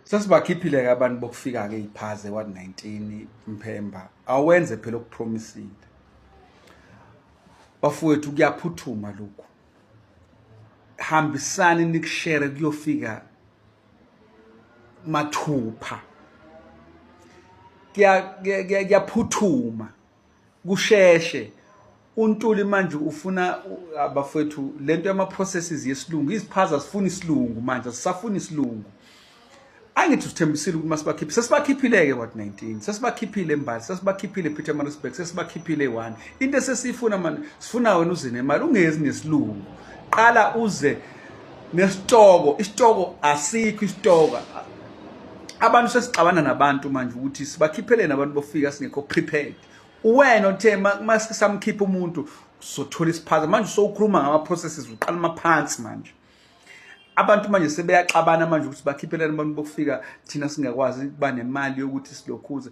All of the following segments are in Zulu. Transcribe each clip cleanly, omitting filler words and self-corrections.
Sesibakhiphile ke abantu bokufika ke iphaze 119 Mphemba. Awenze phela okupromisile. Bafowethu kuyaphuthuma lokhu. Hambisani nikushare kuyofika mathupha. Kuyaphuthuma. Kusheshe. UNtuli manje ufuna abafowethu lento yama processes yesilungu iziphaza sifuna isilungu manje asisafuni isilungu. Angithi usithembisile ukuthi masibakhiphe sesibakhiphile-ke what 19 sesibakhiphile embali sesibakhiphile Pietermaritzburg sesibakhiphile one into esesiyifuna manje sifuna wena uze nemali ungezi nesilungu qala uze nesitoko isitoko asikho isitoko abantu sesixabana nabantu manje ukuthi sibakhipheleni abantu bofika singekho prepared uwena othe masisamkhipha umuntu sothola isiphaza manje sowukhuluma ngama-processes uqala amaphansi manje abantu manje sebeyaxabana manje ukuthi bakhiphelane abantu bokufika thina singakwazi ukuba nemali yokuthi silokhuze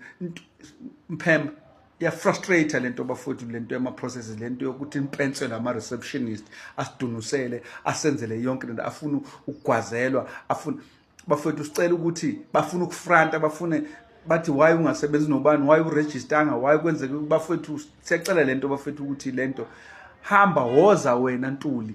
Mphemba iyafrustrate lento bafowethu lento yama-processes lento yokuthi impensele ama-receptionist asidunusele asenzele yonke lento afuna ukugwazelwa afuna bafowethu sicela ukuthi bafuna ukufranta bafune bathi why ungasebenzi nobani why urejistanga why kwenzeke bafowethu siyacela lento bafowethu ukuthi lento hamba woza wena Ntuli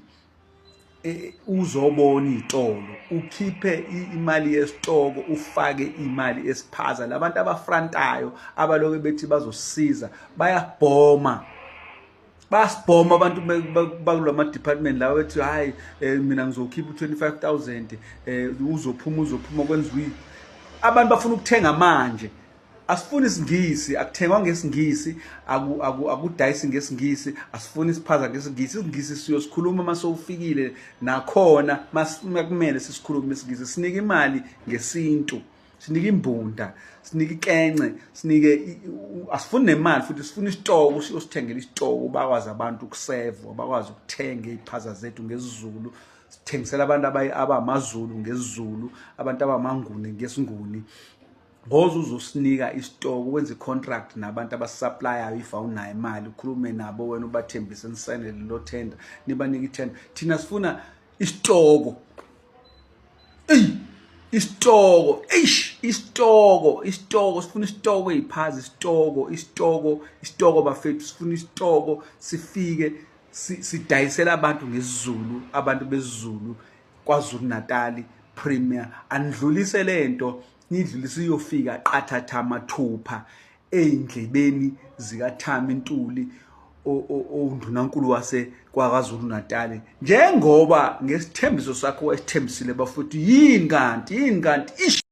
e, uzobona itolo ukhiphe imali yesitoko ufake imali esiphaza labantu abafrontayo abaloke bethi bazosiza bayabhoma basibhoma abantu bakulama department lawa bethi hayi eh, mina ngizokhipha u25000 eh, uzophuma uzophuma kwenziwa abantu bafuna ukuthenga manje asifuni isingisi akuthengwa ngesingisi akudayisi ngesingisi asifuni isiphaza ngesingisi isingisi siyosikhuluma uma sowufikile nakhona makumele sisikhulume isingisi sinike imali ngesintu sinike imbunda sinike ikence sinike asifuni nemali futhi sifuna isitoko usithengele isitoko bakwazi abantu ukusevwa bakwazi ukuthenga iy'phaza zethu ngesiZulu sithengisela abantu abamaZulu ngesiZulu abantu abamanguni ngesinguni ngoze uzosinika isitoko wenze i-contract nabantu abasupplyayo if awunayo imali ukhulume nabo wena ubathembise nisayine lelo tender nibanike ithenda thina sifuna isitoko eyi isitoko eish isitoko isitoko sifuna isitoko eyiphazi isitoko isitoko isitoko bafethu sifuna isitoko sifike sidayisela abantu ngesiZulu abantu besiZulu KwaZulu Natal Premier anidlulise lento nidlulise iyofika qathatha mathupha ey'ndlebeni zikaThami Ntuli owundunankulu wase kwaKwaZulu Natal njengoba ngesithembiso sakho esithembisile bafuthi yini kanti yini kanti ish.